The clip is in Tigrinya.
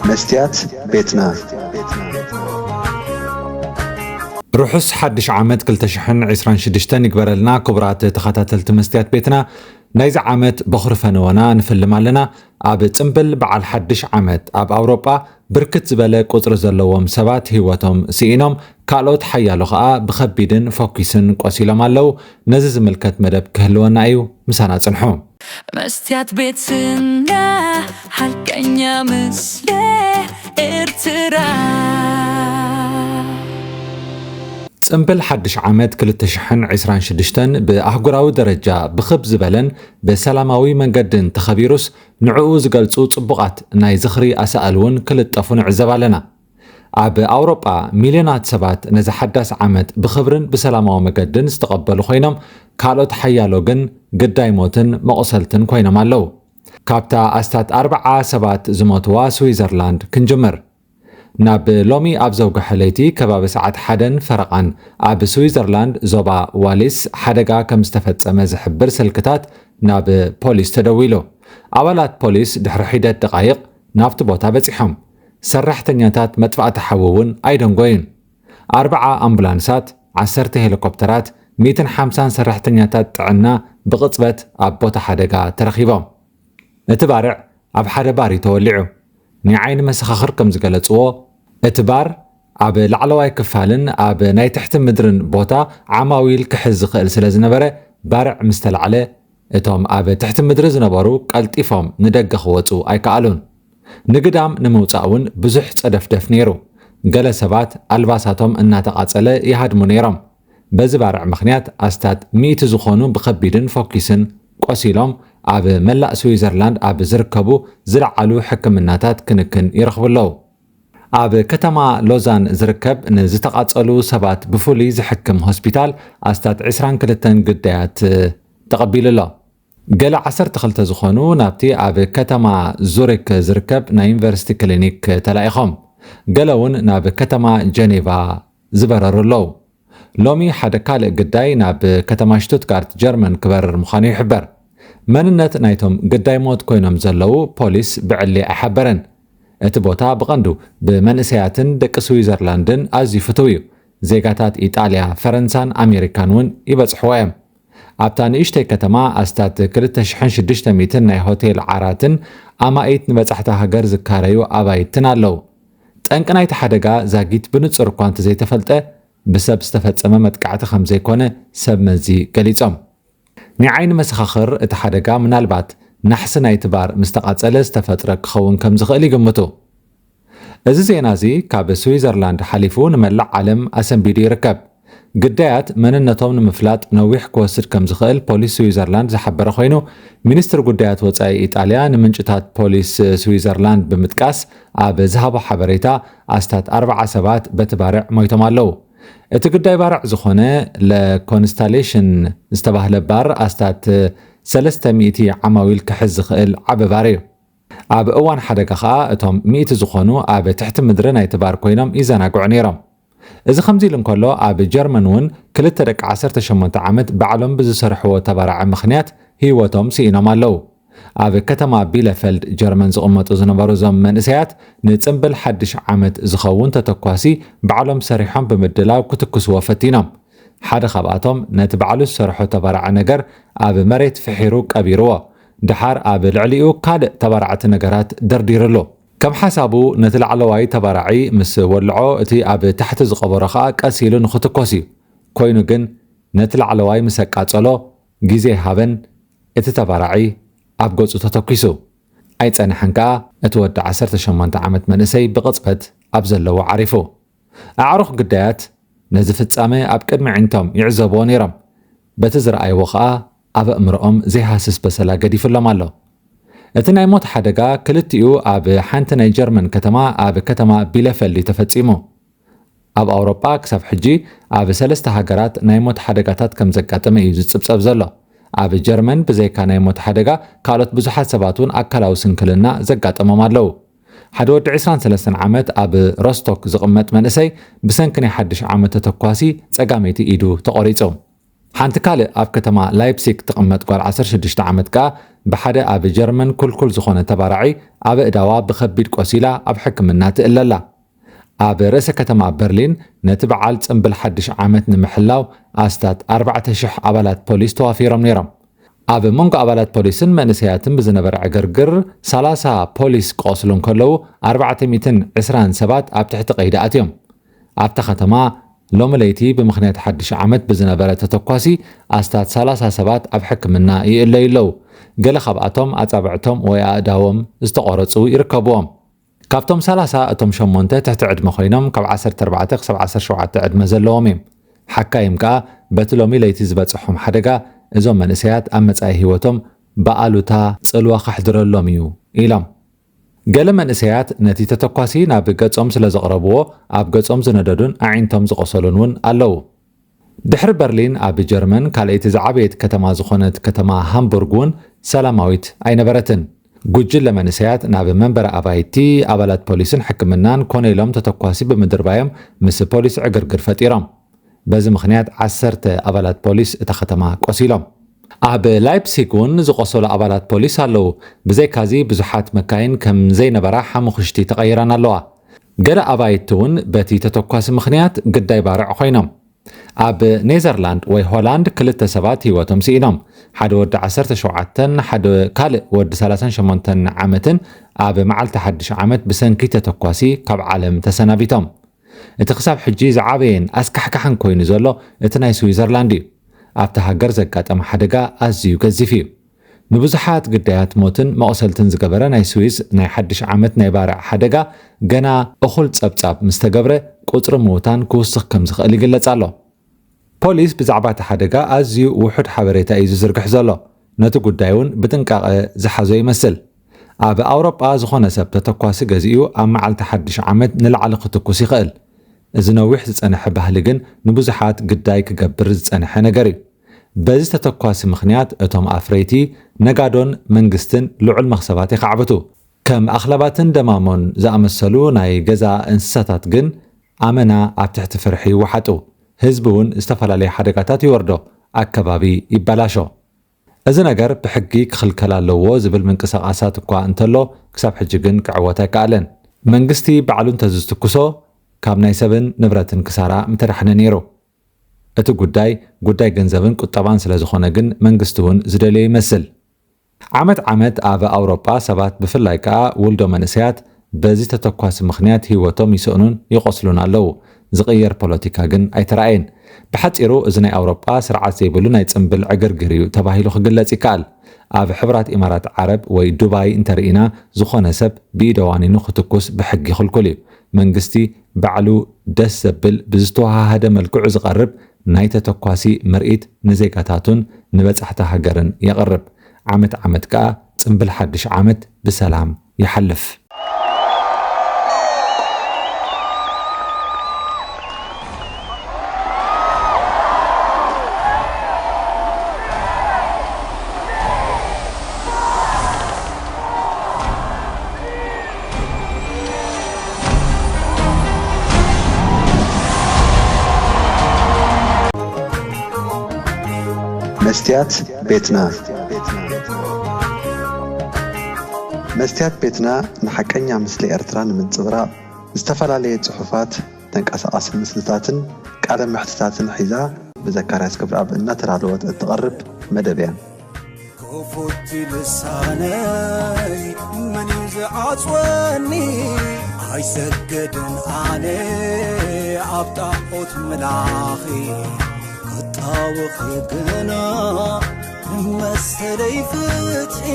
መስትያት ቤትና። ርሑስ ሓድሽ ዓመት ክልተ ሽሕን ዕስራን ሽዱሽተን ይግበረልና። ክቡራት ተኸታተልቲ መስትያት ቤትና፣ ናይዚ ዓመት በኹሪ ፈነወና ንፍልም ኣለና። ኣብ ጽምብል በዓል ሓድሽ ዓመት ኣብ ኣውሮጳ ብርክት ዝበለ ቁጽሪ ዘለዎም ሰባት ህይወቶም ስኢኖም፣ ካልኦት ሓያሎ ኸኣ ብኸቢድን ፈኲስን ቆሲሎም ኣለዉ። ነዚ ዝምልከት መደብ ክህልወና እዩ። ምሳና ጽንሑ። መስትያት ቤትና፣ ሓቀኛ ምስለ ኤርትራ። ጽምብል ሓድሽ ዓመት ክልተ ሽሕን ዕስራን ሽዱሽተን ብኣህጉራዊ ደረጃ ብኽብ ዝበለን ብሰላማዊ መንገድን ተኸቢሩስ፣ ንዕኡ ዝገልጹ ጽቡቓት ናይ ዝኽሪ ኣሳእል እውን ክልጠፉ ንዕዘብ ኣለና። ኣብ ኣውሮጳ ሚልዮናት ሰባት ነዚ ሓዳስ ዓመት ብኽብርን ብሰላማዊ መገድን ዝተቐበሉ ኮይኖም፣ ካልኦት ሓያሎ ግን ግዳይ ሞትን መቑሰልትን ኮይኖም ኣለዉ። ካብታ ኣስታት ኣርብዓ ሰባት ዝሞትዋ ስዊዘርላንድ ክንጅምር። ናብ ሎሚ ኣብ ዘውግሐ ለይቲ ከባቢ ሰዓት ሓደን ፈረቓን ኣብ ስዊዘርላንድ ዞባ ዋሊስ ሓደጋ ከም ዝተፈጸመ ዝሕብር ስልክታት ናብ ፖሊስ ተደዊሉ። ኣባላት ፖሊስ ድሕሪ ሒደት ደቓይቕ ናብቲ ቦታ በጺሖም። ሰራሕተኛታት መጥፋእቲ ሓዊ እውን ኣይደንጎዩን። ኣርብዓ ኣምቡላንሳት፣ ዓሰርተ ሄሊኮፕተራት፣ ሚእትን ሓምሳን ሰራሕተኛታት ጥዕና ብቕጽበት ኣብ ቦታ ሓደጋ ተረኺቦም። እቲ ባርዕ ኣብ ሓደ ባር እዩ ተወሊዑ። ናይ ዓይኒ መሰኻኽር ከም ዝገለጽዎ፣ እቲ ባር ኣብ ላዕለዋይ ክፋልን ኣብ ናይ ትሕቲ ምድርን ቦታ ዓማዊል ክሕዝ ዝኽእል ስለ ዝነበረ፣ ባርዕ ምስ ተላዕለ፣ እቶም ኣብ ትሕቲ ምድሪ ዝነበሩ ቀልጢፎም ንደገ ክወጹ ኣይከኣሉን። ንግዳም ንምውጻእ እውን ብዙሕ ጸደፍደፍ ነይሩ። ገለ ሰባት ኣልባሳቶም እናተቓጸለ ይሃድሙ ነይሮም። በዚ ባርዕ ምኽንያት ኣስታት ሚእቲ ዝኾኑ ብኸቢድን ፈኲስን ቆሲሎም፣ ኣብ መላእ ስዊዘርላንድ ኣብ ዝርከቡ ዝለዓሉ ሕክምናታት ክንክን ይረኽቡ ኣለዉ። ኣብ ከተማ ሎዛን ዝርከብ ንዝተቓጸሉ ሰባት ብፍሉይ ዝሕክም ሆስፒታል ኣስታት ዕስራን ክልተን ግዳያት ተቐቢሉ ኣሎ። ገለ ዓሰርተ ክልተ ዝኾኑ ናብቲ ኣብ ከተማ ዙሪክ ዝርከብ ናይ ዩኒቨርሲቲ ክሊኒክ ተላኢኾም። ገለ እውን ናብ ከተማ ጀኔቫ ዝበረሩ ኣለዉ። ሎሚ ሓደ ካልእ ግዳይ ናብ ከተማ ሽቱትጋርት ጀርመን ክበርር ምዃኑ ይሕበር። መንነት ናይቶም ግዳይ ሞት ኮይኖም ዘለዉ ፖሊስ ብዕሊ ኣይሓበረን። እቲ ቦታ ብቐንዱ ብመንእሰያትን ደቂ ስዊዘርላንድን ኣዝዩ ፍቱው እዩ። ዜጋታት ኢጣልያ፣ ፈረንሳን ኣሜሪካን እውን ይበጽሕዎ እዮም። ኣብታ ንእሽተይ ከተማ ኣስታት ክልተ ሽሕን ሽዱሽተ ሚእትን ናይ ሆቴል ዓራትን ኣማኢት ንበጻሕቲ ሃገር ዝካረዩ ኣባይትን ኣለዉ። ጠንቂ ናይቲ ሓደጋ ዛጊት ብንጹር እኳ እንተዘይተፈልጠ፣ ብሰብ ዝተፈጸመ መጥቃዕቲ ከም ዘይኮነ ሰብ መዚ ገሊጾም። ናይ ዓይኒ መሰኻኽር እቲ ሓደጋ ምናልባት ናሕሲ ናይቲ ባር ምስ ተቓጸለ ዝተፈጥረ ክኸውን ከም ዝኽእል ይግምቱ። እዚ ዜና እዚ ካብ ስዊዘርላንድ ሓሊፉ ንመላእ ዓለም ኣሰንቢዱ ይርከብ። ግዳያት መንነቶም ንምፍላጥ ነዊሕ ክወስድ ከም ዝኽእል ፖሊስ ስዊዘርላንድ ዝሓበረ ኮይኑ፣ ሚኒስትሪ ጉዳያት ወጻኢ ኢጣልያ ንምንጭታት ፖሊስ ስዊዘርላንድ ብምጥቃስ ኣብ ዝሃቦ ሓበሬታ፣ ኣስታት ኣርብዓ ሰባት በቲ ባርዕ ሞይቶም ኣለዉ። እቲ ግዳይ ባርዕ ዝኾነ ለኮንስታሌሽን ዝተባህለ ባር ኣስታት ሰለስተ ሚእቲ ዓማዊል ክሕዝ ዝኽእል ዓቢ ባር እዩ። ኣብ እዋን ሓደጋ ኸኣ እቶም ሚእቲ ዝኾኑ ኣብ ትሕቲ ምድሪ ናይቲ ባር ኮይኖም ይዘናግዑ ነይሮም። እዚ ከምዚ ኢሉ እንከሎ፣ ኣብ ጀርመን እውን ክልተ ደቂ ዓሰርተ ሸሞንተ ዓመት ባዕሎም ብዝሰርሕዎ ተባራዒ ምኽንያት ህይወቶም ስኢኖም ኣለዉ። ኣብ ከተማ ቢለፈልድ ጀርመን ዝቕመጡ ዝነበሩ እዞም መንእሰያት፣ ንጽምብል ሓድሽ ዓመት ዝኸውን ተተኳሲ ባዕሎም ሰሪሖም ብምድላው ክትኩስዎ ፈቲኖም። ሓደ ካብኣቶም ነቲ ባዕሉ ዝሰርሖ ተባራዒ ነገር ኣብ መሬት ፍሒሩ ቀቢርዎ። ደሓር ኣብ ልዕሊኡ ካልእ ተባራዕቲ ነገራት ደርዲርሉ። ከም ሓሳቡ ነቲ ላዕለዋይ ተባራዒ ምስ ወልዖ፣ እቲ ኣብ ታሕቲ ዝቐበሮ ኸኣ ቀስ ኢሉ ንኽትኮስ እዩ። ኮይኑ ግን ነቲ ላዕለዋይ ምስ ኣቃጸሎ፣ ግዜ ይሃበን እቲ ተባራዒ ኣብ ገጹ ተተኲሱ። ኣይጸንሐን ከኣ እቲ ወዲ ዓሰርተ ሸሞንተ ዓመት መንእሰይ ብቕጽበት ኣብ ዘለዎ ዓሪፉ። ኣዕሩኽ ግዳያት ነዚ ፍጻመ ኣብ ቅድሚ ኣዒንቶም ይዕዘብዎ ነይሮም። በቲ ዝረኣይዎ ኸኣ ኣብ ኣእምሮኦም ዘይሃስስ በሰላ ገዲፉሎም ኣሎ። እቲ ናይ ሞት ሓደጋ ክልቲኡ ኣብ ሓንቲ ናይ ጀርመን ከተማ ኣብ ከተማ ቢለፈልድ እዩ ተፈጺሙ። ኣብ ኣውሮጳ ክሳብ ሕጂ ኣብ ሰለስተ ሃገራት ናይ ሞት ሓደጋታት ከም ዘጋጠመ እዩ ዝጽብጸብ ዘሎ። ኣብ ጀርመን ብዘይካ ናይ ሞት ሓደጋ ካልኦት ብዙሓት ሰባት እውን ኣካላዊ ስንክልና ዘጋጠሞም ኣለዉ። ሓደ ወዲ ዕስራን ሰለስተን ዓመት ኣብ ሮስቶክ ዝቕመጥ መንእሰይ ብሰንኪ ናይ ሓድሽ ዓመት ተተኳሲ ጸጋመይቲ ኢዱ ተቖሪጹ። ሓንቲ ካልእ ኣብ ከተማ ላይፕሲክ ትቕመጥ ጓል ዓሰርተ ሽዱሽተ ዓመት ከኣ ብሓደ ኣብ ጀርመን ኩልኩል ዝኾነ ተባራዒ ኣብ እዳዋ ብኸቢድ ቆሲላ ኣብ ሕክምና ትእለላ። ኣብ ርእሰ ከተማ በርሊን ነቲ በዓል ጽምብል ሓድሽ ዓመት ንምሕላው ኣስታት ኣርባዕተ ሽሕ ኣባላት ፖሊስ ተዋፊሮም ነይሮም። ኣብ መንጎ ኣባላት ፖሊስን መንእሰያትን ብዝነበረ ዕግርግር ሰላሳ ፖሊስ ክቖስሉ እንከለዉ ኣርባዕተ ሚእትን ዕስራን ሰባት ኣብ ትሕቲ ቀይዲ ኣትዮም። ኣብታ ከተማ ሎሚ ለይቲ ብምኽንያት ሓድሽ ዓመት ብዝነበረ ተተኳሲ ኣስታት ሰላሳ ሰባት ኣብ ሕክምና ይእለዩ ኣለዉ። ገለ ካብኣቶም ኣጻብዕቶም ወይ ኣእዳዎም ዝተቖረጹ ይርከብዎም። ካብቶም ሰላሳ እቶም ሸሞንተ ትሕቲ ዕድመ ኮይኖም ካብ ዓሰርተ ኣርባዕተ ክሳብ ዓሰርተ ሸውዓተ ዕድመ ዘለዎም እዮም። ሓካይም ከኣ በቲ ሎሚ ለይቲ ዝበጽሖም ሓደጋ እዞም መንእሰያት ኣብ መጻኢ ህይወቶም ብኣሉታ ጽልዋ ከሕድረሎም እዩ ኢሎም። ገለ መንእሰያት ነቲ ተተኳሲ ናብ ገጾም ስለ ዘቕረብዎ ኣብ ገጾም ዝነደዱን ኣዒንቶም ዝቖሰሉን እውን ኣለዉ። ድሕሪ በርሊን ኣብ ጀርመን ካልኣይቲ ዝዓበየት ከተማ ዝኾነት ከተማ ሃምቡርግ እውን ሰላማዊት ኣይነበረትን። ጉጅለ መንእሰያት ናብ መንበሪ ኣባይቲ ኣባላት ፖሊስን ሕክምናን ኮነ ኢሎም ተተኳሲ ብምድርባዮም ምስ ፖሊስ ዕግርግር ፈጢሮም። በዚ ምኽንያት ዓሰርተ ኣባላት ፖሊስ እታ ከተማ ቆሲሎም። ኣብ ላይፕሲግ እውን ዝቆሰሉ ኣባላት ፖሊስ ኣለዉ። ብዘይካዚ ብዙሓት መካይን ከም ዘይነበራ ሓሙኽሽቲ ተቐይረን ኣለዋ። ገለ ኣባይቲ እውን በቲ ተተኳሲ ምኽንያት ግዳይ ባርዕ ኮይኖም። ኣብ ኔዘርላንድ ወይ ሆላንድ ክልተ ሰባት ህይወቶም ስኢኖም። ሓደ ወዲ ዓሰርተ ሸውዓተን ሓደ ካልእ ወዲ ሰላሳን ሸሞንተን ዓመትን ኣብ መዓልቲ ሓድሽ ዓመት ብሰንኪ ተተኳሲ ካብ ዓለም ተሰናቢቶም። እቲ ክሳብ ሕጂ ዝዓበየን ኣስካሕካሕን ኮይኑ ዘሎ እቲ ናይ ስዊዘርላንድ እዩ። ኣብታ ሃገር ዘጋጠመ ሓደጋ ኣዝዩ ገዚፍ እዩ። ንብዙሓት ግዳያት ሞትን መቑሰልትን ዝገበረ ናይ ስዊስ ናይ ሓድሽ ዓመት ናይ ባርዕ ሓደጋ ገና እኹል ጸብጻብ ምስ ተገብረ ቁጽሪ ምዉታን ክውስኽ ከም ዝኽእል ይግለጽ ኣሎ። ፖሊስ ብዛዕባ እቲ ሓደጋ ኣዝዩ ውሑድ ሓበሬታ እዩ ዝዝርግሕ ዘሎ። ነቲ ጉዳይ እውን ብጥንቃቐ ዝሓዞ ይመስል። ኣብ ኣውሮጳ ዝኾነ ሰብ ተተኳሲ ገዚኡ ኣብ መዓልቲ ሓድሽ ዓመት ንላዕሊ ክትኩስ ይኽእል። እዚ ነዊሕ ዝጸንሐ ባህሊ ግን ንብዙሓት ግዳይ ክገብር ዝጸንሐ ነገር እዩ። በዚ ተተኳሲ ምኽንያት እቶም ኣፍረይቲ፣ ነጋዶን መንግስትን ልዑል መኽሰባት የኻዕብቱ። ከም ኣኽላባትን ደማሞን ዝኣመሰሉ ናይ ገዛ እንስሳታት ግን ኣመና ኣብ ትሕቲ ፍርሒ ይወሓጡ። ህዝቢ እውን ዝተፈላለየ ሓደጋታት ይወርዶ፣ ኣከባቢ ይበላሾ። እዚ ነገር ብሕጊ ክኽልከል ኣለዎ ዝብል ምንቅስቓሳት እኳ እንተሎ፣ ክሳብ ሕጂ ግን ክዕወት ኣይከኣለን። መንግስቲ ባዕሉ እንተዝትኩሶ፣ ካብ ናይ ሰብን ንብረትን ክሳራ ምተዳሕነ ነይሩ። እቲ ጉዳይ፣ ጉዳይ ገንዘብን ቁጠባን ስለ ዝኾነ ግን መንግስቲ እውን ዝደልዮ ይመስል። ዓመት ዓመት ኣብ ኣውሮጳ ሰባት ብፍላይ ከኣ ውልዶ መንእሰያት በዚ ተተኳሲ ምኽንያት ህይወቶም ይስእኑን ይቖስሉን ኣለዉ። ዝቕየር ፖለቲካ ግን ኣይተራእየን። ብሓጺሩ እዚ ናይ ኣውሮጳ ስርዓት ዘይብሉ ናይ ጽምብል ዕግርግር እዩ ተባሂሉ ክግለጽ ይከኣል። ኣብ ሕቡራት ኢማራት ዓረብ ወይ ዱባይ እንተርኢና ዝኾነ ሰብ ብኢደ ዋኒኑ ክትኩስ ብሕጊ ክልኩል እዩ። መንግስቲ ባዕሉ ደስ ዘብል ብዝተወሃሃደ መልክዑ ዝቐርብ ናይ ተተኳሲ ምርኢት ንዜጋታቱን ንበጻሕቲ ሃገርን የቕርብ። ዓመት ዓመት ከኣ ጽምብል ሓድሽ ዓመት ብሰላም ይሓልፍ። መስትያት ቤትና። መስትያት ቤትና ንሓቀኛ ምስሊ ኤርትራ ንምንጽብራቕ ዝተፈላለየ ጽሑፋት፣ ተንቀሳቓሲ ምስልታትን ቃለ መሕትታትን ሒዛ ብዘካርያስ ገብረኣብ እናተዳለወት እትቐርብ መደብ እያ። ክፉት ልሳነይ መን እዩ ዝዓጽወኒ? ኣይሰግድን ኣነ ኣብ ጣዖት ምላኺ፣ ክጣወኺ ግና መሰለይ ፍትሒ።